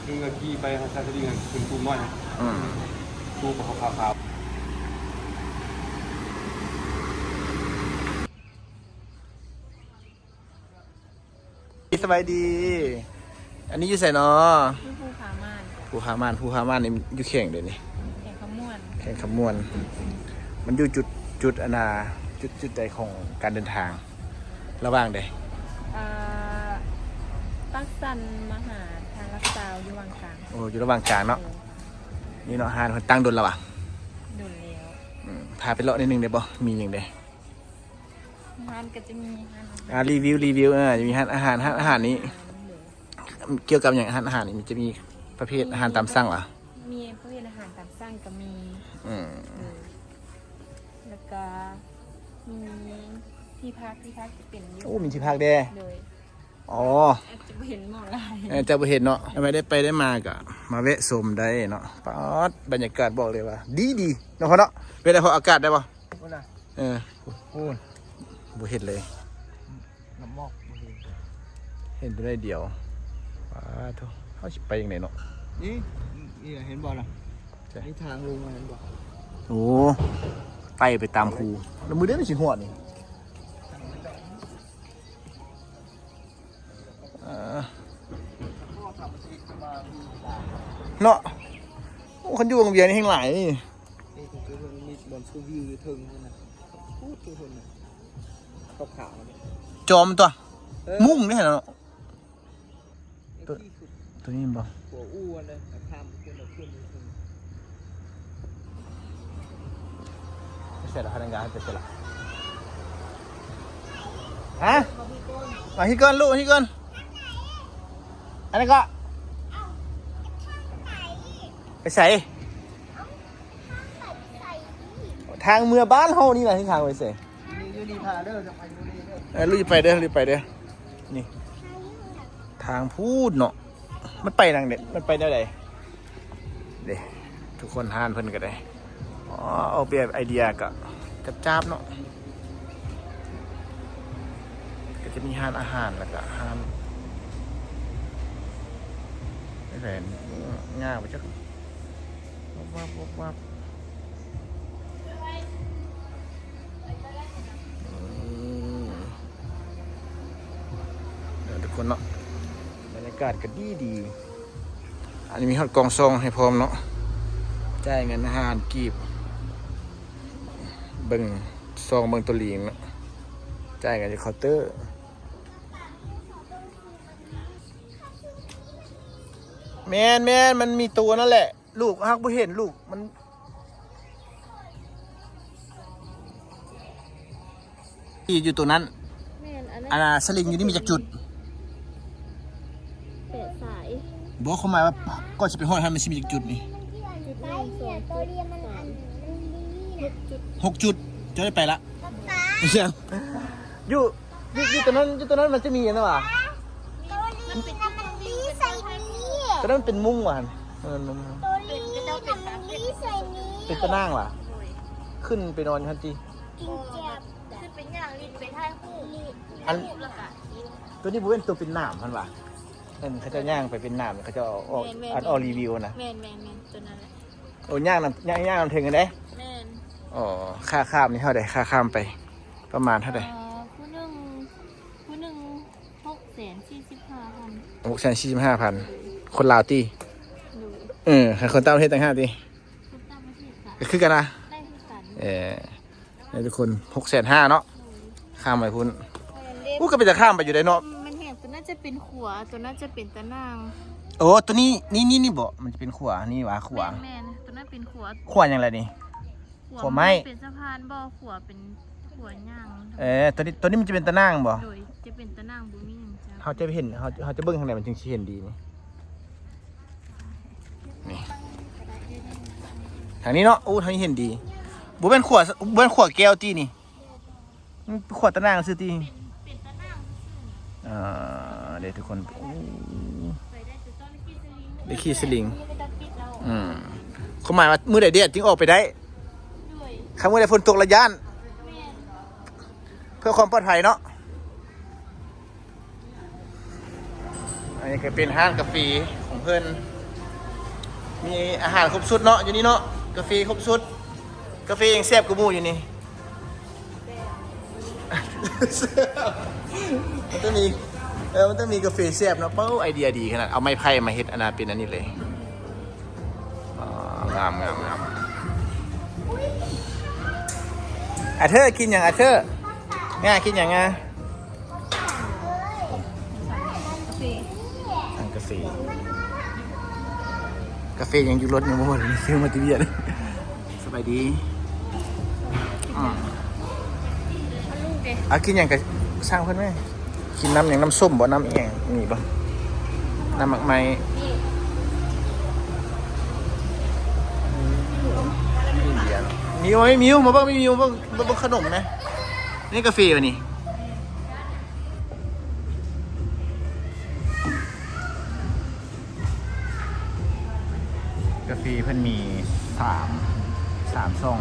ຄືຂີ່ໄປຫາຊາຍສະລິງ ເປັນຕູບນ້ອຍ ອືມ ຕູບຂາວໆ. ສະບາຍດີ ອັນນີ້ຢູ່ໃສນໍ? ຢູ່ພູຜາມ່ານ. ພູຜາມ່ານ ພູຜາມ່ານນີ້ຢູ່ແຂວງໃດນີ້? ແຂວງຄຳມ່ວນ. ແຂວງຄຳມ່ວນ ມັນຢູ່ຈຸດ ຈຸດອັນນ່າ ຈຸດ ຈຸດໃດຂອງການເດີນທາງ? ລະຫວ່າງໃດ? ອ່າ ປາກຊັນມາຫາທາງຫຼັກຊາວ ຢູ່ຫວ່າງກາງ. ໂອ້ ຢູ່ລະຫວ່າງກາງເນາະ. ເອີ ນີ້ເນາະ ຮ້ານເພິ່ນຕັ້ງດົນລະຫວາ? ດົນແລ້ວ. ອືມ ພາໄປເລາະໜ້ອຍໜຶ່ງໄດ້ບໍ່? ມີຫຍັງແດ່? ຮ້ານກໍຈະມີຮ້ານອາຫານ ອ່າ ຣີວິວ ຣີວິວ ເອີ ຈະມີຮ້ານອາຫານ ຮ້ານອາຫານນີ້ ໂດຍ ກ່ຽວກັບຫຍັງ? ຮ້ານອາຫານນີ້ມັນຈະມີປະເພດ ມີ ອາຫານຕາມສັ່ງຫວາ? ມີປະເພດອາຫານຕາມສັ່ງກໍມີ. ອືມ ໂດຍ ແລ້ວກໍມີທີ່ພັກ ທີ່ພັກຈະເປັນຢູ່. ໂອ້ ມີທີ່ພັກແດ່. ໂດຍ. ອໍ ອາດຈະບໍ່ເຫັນໝໍຫຼາຍ ເອີ ເຈົ້າບໍ່ເຫັນເນາະ. ແລ້ວໄປໄດ້ ໄປໄດ້ມາກໍມາແວະຊົມໄດ້ເນາະ. ປາດ ບັນຍາກາດບອກເລີຍວ່າດີໆ ເນາະພໍ່ເນາະ. ເປັນໃດພໍ່ ອາກາດໄດ້ບໍ່? ພຸ້ນນະ ເອີ ພຸ້ນ ບໍ່ເຫັນເລີຍ ນ້ຳໝອກບໍ່ເຫັນ ເຫັນແຕ່ໜ້ອຍດຽວ. ປາດໂທ້ ເຮົາຊິໄປຈັ່ງໃດເນາະ? ນີ້ ນີ້ເຫັນບໍ່ນະ? ໃສ? ມີທາງລົງມາ ເຫັນບໍ່? ໂອ້ ໄຕ່ໄປຕາມພູ ແລ້ວມື້ໃດມັນຊິຮອດນີ້? ເອີ ເນາະ. ໂອ້ ຄັນຢູ່ວັງວຽງນີ້ແຮ່ງຫຼາຍນີ້. ນີ້ຄືເພິ່ນມີບ່ອນຊົມວິວຢູ່ເທິງພຸ້ນນະ. ໂອ້ ທຸກຄົນນະ ຂາວໆນີ້ ຈອມຕົວະ. ເອີ ມຸງເດ້ເນາະ. ຕົວ ຕົວນີ້ແມ່ນບໍ່? ຫົວອູ່ອັນນັ້ນ ຂ້າມຂຶ້ນ ຂຶ້ນ ຂຶ້ນ. ໄປໃສລະ ພະນັກງານໄປໃສລະ? ຮະ? ມາທີ່ກ່ອນ ມາທີ່ກ່ອນລູກ ມາທີ່ກ່ອນ. ອັນນັ້ນກໍ ໄປໃສ? ທາງເມືອບ້ານເຮົານີ້ນະ ທາງໄປໃສ? ຢູ່ນີ້ ຢູ່ນີ້ຖ້າເດີ ຈະໄປຢູ່ນີ້ເດີ. ເອີ ລຸຍໄປເດີ ລຸຍໄປເດີ. ນີ້ ທາງພຸ້ນເນາະ. ມັນໄປທາງໃດ? ມັນໄປແນວໃດ? ເດ້ ທຸກຄົນ ຮ້ານເພິ່ນກໍໄດ້ ອໍ ອອກແບບໄອເດຍກໍຈັບຈາບເນາະ. ກໍຈະມີຮ້ານອາຫານ ແລ້ວກໍຮ້ານ ແມ່ນຫຍັງ ຫຍ້າບໍ່ຈັກ ວັບໆໆ. ອືມ ເດີ ທຸກຄົນເນາະ ບັນຍາກາດກໍດີໆ. ອັນນີ້ມີຮອດກອງຊອງໃຫ້ພ້ອມເນາະ. ຈ່າຍເງິນຫ້າພັນກີບ. ເບິ່ງ ຊອງເບິ່ງຕົວລີງເນາະ. ຈ່າຍກັນຢູ່ເຄົາເຕີ. ແມ່ນໆ ມັນມີຕົວນັ້ນແຫຼະ. ລູກຮັກບໍ່ເຫັນລູກມັນ ທີ່ຢູ່ຕົວນັ້ນ. ແມ່ນ ອັນນັ້ນ ອັນນ່າ ສະລິງຢູ່ນີ້ມີຈັກຈຸດ? ແປດສາຍ. ບໍ່ ຄວາມໝາຍວ່າ ກ່ອນຊິໄປຮອດຫັ້ນ ມັນຊິມີຈັກຈຸດນີ້? ຈຸດໜຶ່ງ ສອງຈຸດ ສາມ ຫົກຈຸດ. ຫົກຈຸດ. ເຈົ້າໄດ້ໄປລະ? ຢູ່ ຢູ່ ຢູ່ຕົວນັ້ນ ຢູ່ຕົວນັ້ນມັນຈະມີຫຍັງວະ? ຕົວນີ້ນະ ມັນລີໃສ່ນີ້. ຕົວນັ້ນເປັນມຸ້ງຫວາ? ເອີ ຕົວນີ້ນະ ມັນລີໃສ່ນີ້. ເປັນຕາໜ່າງຫວາ? ໂດຍ. ຂຶ້ນໄປນອນຢູ່ຫັ້ນຕິ? ກິນແຈ່ບ. ຂຶ້ນໄປຍ່າງຫຼິ້ນ ໄປຖ່າຍຮູບ. ອັນ ຖ່າຍຮູບແລ້ວກະ ຕົວນີ້ບໍ່ແມ່ນຕົວເປັນໜາມຫັ້ນຫວາ? ເຫັນເຂົາເຈົ້າຍ່າງໄປເປັນໜາມ ເຂົາເຈົ້າອອກ ແມ່ນໆໆ ອັນອອກຣີວິວນະ. ແມ່ນໆໆ ຕົວນັ້ນແຫຼະ. ໂອ້ ຍ່າງນຳ ຍ່າງ ຍ່າງນຳເທິງຫັ້ນເດ້. ແມ່ນ. ອໍ ຄ່າຂ້າມນີ້ເທົ່າໃດ? ຄ່າຂ້າມໄປປະມານເທົ່າໃດ? ເອີ ຜູ້ໜຶ່ງ ຜູ້ໜຶ່ງ ຫົກແສນສີ່ສິບຫ້າພັນ. ຫົກແສນສີ່ສິບຫ້າພັນ ຄົນລາວຕິ? ໂດຍ. ເອີ ຄັນຄົນຕ່າງປະເທດຕ່າງຫາກຕິ? ຄົນຕ່າງປະເທດກະ ກໍຄືກັນນະ? ໄດ້ຄືກັນ. ເອີ ໃຫ້ທຸກຄົນ ຫົກແສນຫ້າເນາະ. ໂດຍ. ຂ້າມໄປພຸ້ນ. ແມ່ນເດ້. ໂອ້ ກໍເປັນຕາຂ້າມໄປຢູ່ໄດ໋ເນາະ. ມັນແຮງ ຕົວນັ້ນຈະເປັນຂົວ ຕົວນັ້ນຈະເປັນຕາໜ່າງ. ໂອ້ ຕົວນີ້ ນີ້ ນີ້ ນີ້ບໍ? ມັນຈະເປັນຂົວ ນີ້ຫວາ? ຂົວ. ແມ່ນໆ ຕົວນັ້ນເປັນຂົວ. ຂົວຫຍັງລະນີ້? ຂົວ ຂົວໄມ້. ເປັນສະພານບໍ່? ຂົວເປັນຂົວຍ່າງ. ເອີ ຕົວນີ້ ຕົວນີ້ມັນຈະເປັນຕາໜ່າງບໍ່? ໂດຍ ຈະເປັນຕາໜ່າງ ບໍ່ມີຫຍັງຈ້າ. ເຮົາຈະເຫັນ ເຮົາ ເຮົາຈະເບິ່ງທາງໃດມັນຈຶ່ງຊິເຫັນດີນີ້? ນີ້ ທາງນີ້ເນາະ. ໂອ້ ທາງນີ້ເຫັນດີ. ບໍ່ແມ່ນຂົວ ບໍ່ແມ່ນຂົວແກ້ວຕິນີ້? ມັນຂົວຕາໜ່າງຊື່ຕິ? ເປັນ ເປັນຕາໜ່າງຊື່ໆ. ອ່າ ເດ້ທຸກຄົນ. ໂອ້ ໄປໄດ້ແຕ່ຕອນຂີ່ສະລິງ. ໄດ້ຂີ່ສະລິງ. ອືມ ຄວາມໝາຍວ່າມື້ໃດແດດຈຶ່ງອອກໄປໄດ້. ໂດຍ. ຄັນມື້ໃດຝົນຕົກລະຢ້ານ. ແມ່ນ. ເພື່ອຄວາມປອດໄພເນາະ. ອັນນີ້ກໍເປັນຮ້ານກາເຟຂອງເພິ່ນ. ມີອາຫານຄົບຊຸດເນາະ ຢູ່ນີ້ເນາະ ກາເຟຄົບຊຸດ ກາເຟຍັງແຊບກວ່າໝູ່ຢູ່ນີ້ ມັນຕ້ອງມີ ເອີ ມັນຕ້ອງມີກາເຟແຊບເນາະ. ເປົ້າ ໄອເດຍດີຂະໜາດ ເອົາໄມ້ໄຜ່ມາເຮັດອັນນັ້ນ ເປັນອັນນີ້ເລີຍ. ອໍ ງາມ ງາມ ງາມ. ອາເທີ ກິນຫຍັງ ອາເທີ? ງາ ກິນຫຍັງງາ? ກາເຟ ສັ່ງກາເຟ ກາເຟຍັງຢູ່ລົດ ຍັງບໍ່ໝົດ ຊື້ມາແຕ່ວຽດ. ສະບາຍດີ. ອືມ ເອົາລູກເດ້ ເອົາກິນຫຍັງກະສັ່ງເພິ່ນແມ້. ກິນນ້ຳຫຍັງ? ນ້ຳສົ້ມບໍ່? ນ້ຳອີ່ຫຍັງ? ມີບໍ່? ນ້ຳໝາກໄມ້. ມີເບຍເນາະ. ມີບໍ່? ມີ ມີຢູ່. ມາເບິ່ງ ມີຢູ່. ເບິ່ງ ເບິ່ງ ເບິ່ງຂະໜົມແມ້. ນີ້ກາເຟບໍ່ນີ້? ກາເຟເພິ່ນມີສາມ ສາມຊ່ອງ.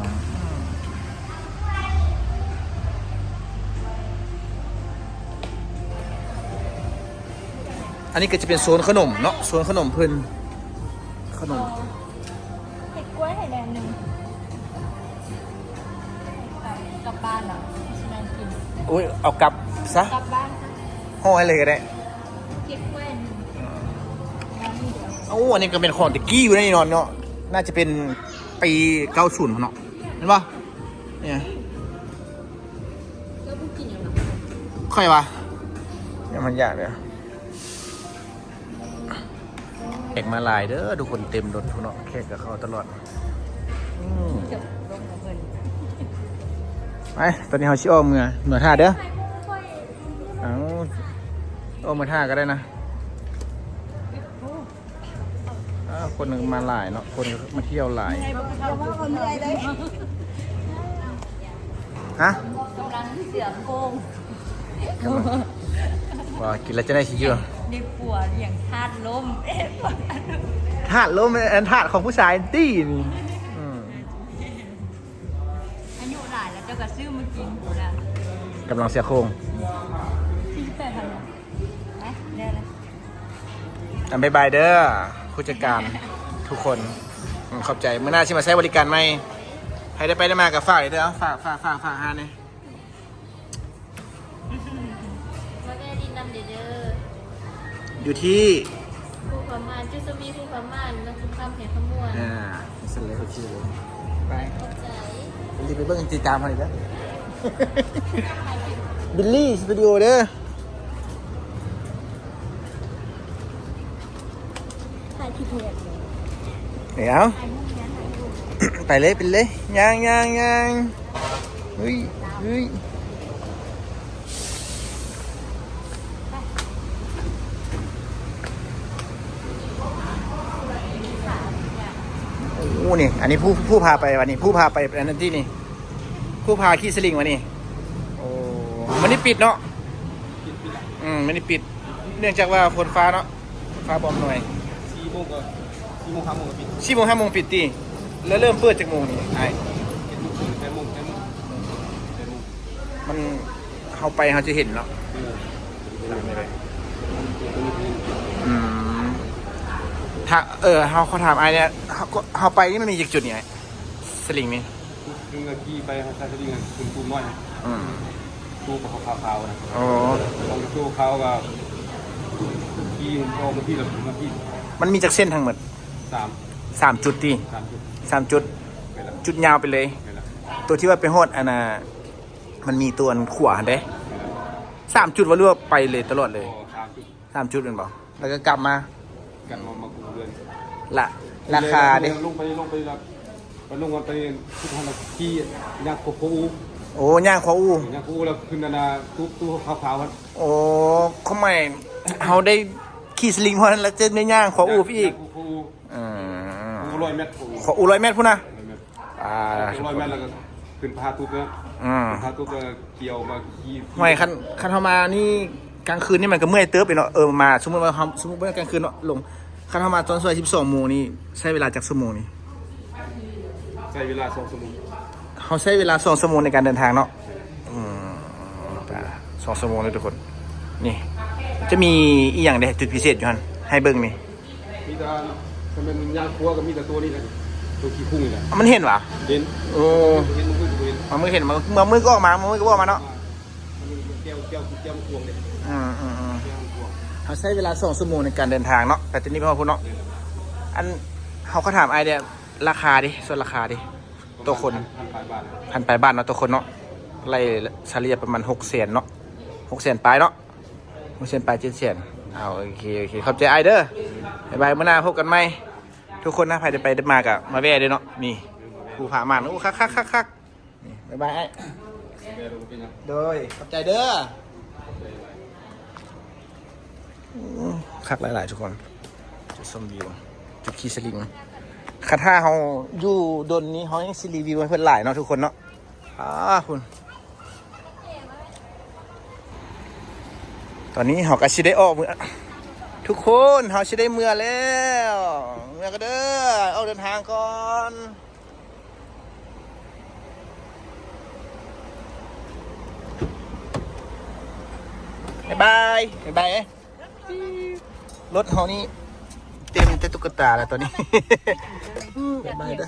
ອັນນີ້ກະຈະເປັນໂຊນຂະໜົມເນາະ ໂຊນຂະໜົມເພິ່ນ ຂະໜົມ. ເຮັດກ້ວຍໃຫ້ແດ່ໜຶ່ງ ກັບບ້ານລະ ຊິນັ່ງກິນ. ໂອ້ຍ ເອົາກັບຊະ ກັບບ້ານຊະ ຫໍ່ໃຫ້ເລີຍກະໄດ້. ເກັບໄວ້ອັນໜຶ່ງ ໂອ້ ອັນນີ້ກະແມ່ນຂອງແຕ່ກີ້ຢູ່ໃນນີ້ເນາະ ໜ້າຈະເປັນປີເກົ້າສູນພຸ້ນເນາະ ແມ່ນບໍ່? ນີ້ ເຈົ້າບໍ່ກິນຫຍັງຫວາ? ຂ້ອຍຫວາ ຍັງມັນຢາກເດີ. ແຂກມາຫຼາຍເດີທຸກຄົນ ເຕັມລົດພຸ້ນເນາະ ແຂກກະເຂົ້າຕະຫຼອດ. ອືມ ໄປ ຕອນນີ້ເຮົາຊິອອກເມືອ ເມືອທ່າເດີ. ເອົາ ອອກເມືອທ່າກະໄດ້ນະ. ເອີ ຄົນມາຫຼາຍເນາະ ຄົນກະມາທ່ຽວຫຼາຍ. ຮະ? ກຳລັງເສືອໂຄງ ວ່າກິນແລ້ວຈະໄດ້ຊິຢູ່ ໄດ້ຜົວລ້ຽງທາດລົມ. ທາດລົມ ອັນທາດຂອງຜູ້ຊາຍຕິ. ອືມ ອາຍຸຫຼາຍແລ້ວເຈົ້າກະຊື້ມາກິນພຸ້ນລະ. ກຳລັງເສືອໂຄງ ໄປເດີ ອ່ະ ບາຍບາຍເດີຜູ້ຈັດການທຸກຄົນ. ອືມ ຂອບໃຈ ມື້ໜ້າຊິມາໃຊ້ບໍລິການໃໝ່. ໃຜໄດ້ໄປໄດ້ມາກະຝາກເດີ ຝາກ ຝາກ ຝາກ ຝາກຮ້ານແດ່. ມາແວ່ຫຼິ້ນນຳເດີ ຢູ່ທີ່ພູຜາມ່ານ ຈຸດຊົມວິວພູຜາມ່ານ ນະຄອນຄຳ ແຂວງຄຳມ່ວນ. ອ່າ ຊັ້ນເລີຍ ໂອເຄເລີຍ ໄປ ຂອບໃຈ. ຢ່າລືມໄປເບິ່ງຕິດຕາມເຮົາອີກເດີ ບິລລີສະຕູດິໂອເດີ. ຖ່າຍຄລິບເຮັດ ດຽວ ຖ່າຍຮູບແມ່ນ ຖ່າຍຮູບ ໄປເລີຍ ໄປເລີຍ ຍ່າງ ຍ່າງ ຍ່າງ ເຮີ້ຍ ເຮີ້ຍ. ໂອ້ ນີ້ ອັນນີ້ຜູ້ ຜູ້ພາໄປ ອັນນີ້ຜູ້ພາໄປ ອັນນັ້ນຕິນີ້ ຜູ້ພາຂີ່ສະລິງວະນີ້. ໂອ້ ມື້ນີ້ປິດເນາະ ປິດ ປິດລະ ອືມ ມື້ນີ້ປິດ ເນື່ອງຈາກວ່າຝົນຟ້າເນາະ ຟ້າບໍ່ອຳນວຍ. ສີ່ໂມງກະ ສີ່ໂມງ ຫ້າໂມງກະປິດ ສີ່ໂມງ ຫ້າໂມງປິດຕິ ແລ້ວເລີ່ມເປີດຈັກໂມງນີ້ອ້າຍ? ເຈັດໂມງ ແປດໂມງ ແປດໂມງ ແປດໂມງ ມັນ ເຮົາໄປເຮົາຈະເຫັນເນາະ. ເອີ ອືມ ຖ້າ ເອີ ເຮົາຂໍຖາມອ້າຍແດ່ ເຮົາ ເຮົາໄປນີ້ມັນມີຈັກຈຸດນີ້ອ້າຍ ສະລິງນີ້? ຄືວ່າຂີ່ໄປ ເຮົາໃຊ້ສະລິງຫັ້ນ ຂຶ້ນຕູບນ້ອຍ ອືມ ຕູບຂາວໆ ຫັ້ນນະ. ອໍ ລອງຕູ້ຂາວກະຂີ່ອອກມາພີ້ ລະມາພີ້. ມັນມີຈັກເສັ້ນທັງໝົດ? ສາມ ສາມຈຸດຕິ? ສາມຈຸດ ສາມຈຸດ ແມ່ນລະ ຈຸດຍາວໄປເລີຍ. ແມ່ນລະ ໂຕທີ່ວ່າໄປຮອດອັນນ່າ ມັນມີໂຕອັນຂວາຫັ້ນເດ້. ແມ່ນລະ ສາມຈຸດຫວາ ຫຼືວ່າໄປເລີຍຕະຫຼອດເລີຍ? ອໍ ສາມຈຸດ ສາມຈຸດແມ່ນບໍ່? ແລ້ວກະກັບມາ ກັບມາ ມາກຸງເດືອນ. ລະ ລາຄາເດ້? ລົງໄປ ລົງໄປລະ ໄປລົງໄປ ຄືວ່າຂີ່ຍ່າງຂົວອູ່. ໂອ້ ຍ່າງຂົວອູ່ ຍ່າງຂົວອູ່ ລະຂຶ້ນອັນນ່າ ຕູບ ຕູບຂາວໆ ຫັ້ນ. ໂອ້ ຄວາມໝາຍເຮົາໄດ້ຂີ່ສະລິງພໍນັ້ນ ລະຈະໄດ້ຍ່າງຂົວອູ່ໄປອີກ. ຍ່າງຂົວອູ່ ອືມ ໂອ້ ຮ້ອຍແມັດ ຂົວອູ່ຮ້ອຍແມັດພຸ້ນນະ. ຮ້ອຍແມັດ ອ່າ ຮ້ອຍແມັດ ລະກະຂຶ້ນຜາຕູບເນາະ. ອືມ ຜາຕູບ ກະຂີ່ອອກມາຂີ່ ຫ້ວຍ ຄັນ ຄັນເຮົາມານີ້ກາງຄືນນີ້ມັນກະເມື່ອຍເຕີບເດເນາະ. ເອີ ມາ ສົມມຸດວ່າເຮົາ ສົມມຸດວ່າກາງຄືນເນາະ ລົງ ຄັນເຮົາມາຕອນຊ່ວງສິບສອງໂມງນີ້ ໃຊ້ເວລາຈັກຊົ່ວໂມງນີ້? ໃຊ້ເວລາສອງຊົ່ວໂມງ. ເຮົາໃຊ້ເວລາສອງຊົ່ວໂມງໃນການເດີນທາງເນາະ. ອືມ ສອງຊົ່ວໂມງເລີຍທຸກຄົນ. ນີ້ ຈະມີອີ່ຫຍັງແດ່ ຈຸດພິເສດຢູ່ຫັ້ນ ໃຫ້ເບິ່ງນີ້? ມີແຕ່ ຖ້າແມ່ນມັນຍ່າງຄົວກໍມີແຕ່ຕົວນີ້ແຫຼະ ຕົວຂີ້ຄຸ່ງນີ້ແຫຼະ ມັນເຫັນຫວາ? ເຫັນ ໂອ້ ເຫັນ ມັນກໍເຫັນ ມັນກໍເຫັນ ມັນ ເມື່ອມື້ກໍອອກມາ ເມື່ອມື້ກໍອອກມາເນາະ ມັນແກ້ວ ແກ້ວ ແກ້ວມັນກວາງເດ້ ອືມໆໆ ແກ້ວມັນກວາງ ເຮົາໃຊ້ເວລາສອງຊົ່ວໂມງໃນການເດີນທາງເນາະ ແຕ່ທີ່ນີ້ໄປຮອດພຸ້ນເນາະ ແມ່ນແລ້ວ ອັນ ເຮົາກໍຖາມອ້າຍເດ້ ລາຄາເດ້ ສ່ວນລາຄາເດ້ ຕໍ່ຄົນ ປະມານພັນປາຍບາດ ພັນປາຍບາດເນາະ ຕໍ່ຄົນເນາະ ໄລ່ສະເລ່ຍປະມານຫົກແສນເນາະ ຫົກແສນປາຍເນາະ ຫົກແສນປາຍ ເຈັດແສນ ເອົາ ໂອເຄ ໂອເຄ ຂອບໃຈອ້າຍເດີ ບາຍບາຍ ມື້ໜ້າພົບກັນໃໝ່ ທຸກຄົນນະ ໃຜໄດ້ໄປໄດ້ມາກໍມາແວ່ເດີເນາະ ນີ້ ພູຜາມ່ານ ໂອ້ ຄັກໆໆໆ ນີ້ ບາຍບາຍອ້າຍ ໂດຍ ຂອບໃຈເດີ ໂອ້ ຄັກຫຼາຍໆ ທຸກຄົນ ຈຸດຊົມວິວ ຈຸດຂີ່ສະລິງ ຄັນຖ້າເຮົາຢູ່ດົນນີ້ ເຮົາຍັງຊິຣີວິວໃຫ້ເພິ່ນຫຼາຍເນາະ ທຸກຄົນເນາະ ອາ ພຸ້ນ ຕອນນີ້ເຮົາກໍຊິໄດ້ອອກເມືອ ທຸກຄົນ ເຮົາຊິໄດ້ເມືອແລ້ວ ເມືອກັນເດີ ອອກເດີນທາງກ່ອນ ບາຍບາຍ ບາຍບາຍ ລົດເຮົານີ້ເຕັມແຕ່ຕຸກກະຕາແລ້ວຕອນນີ້ ບາຍບາຍເດີ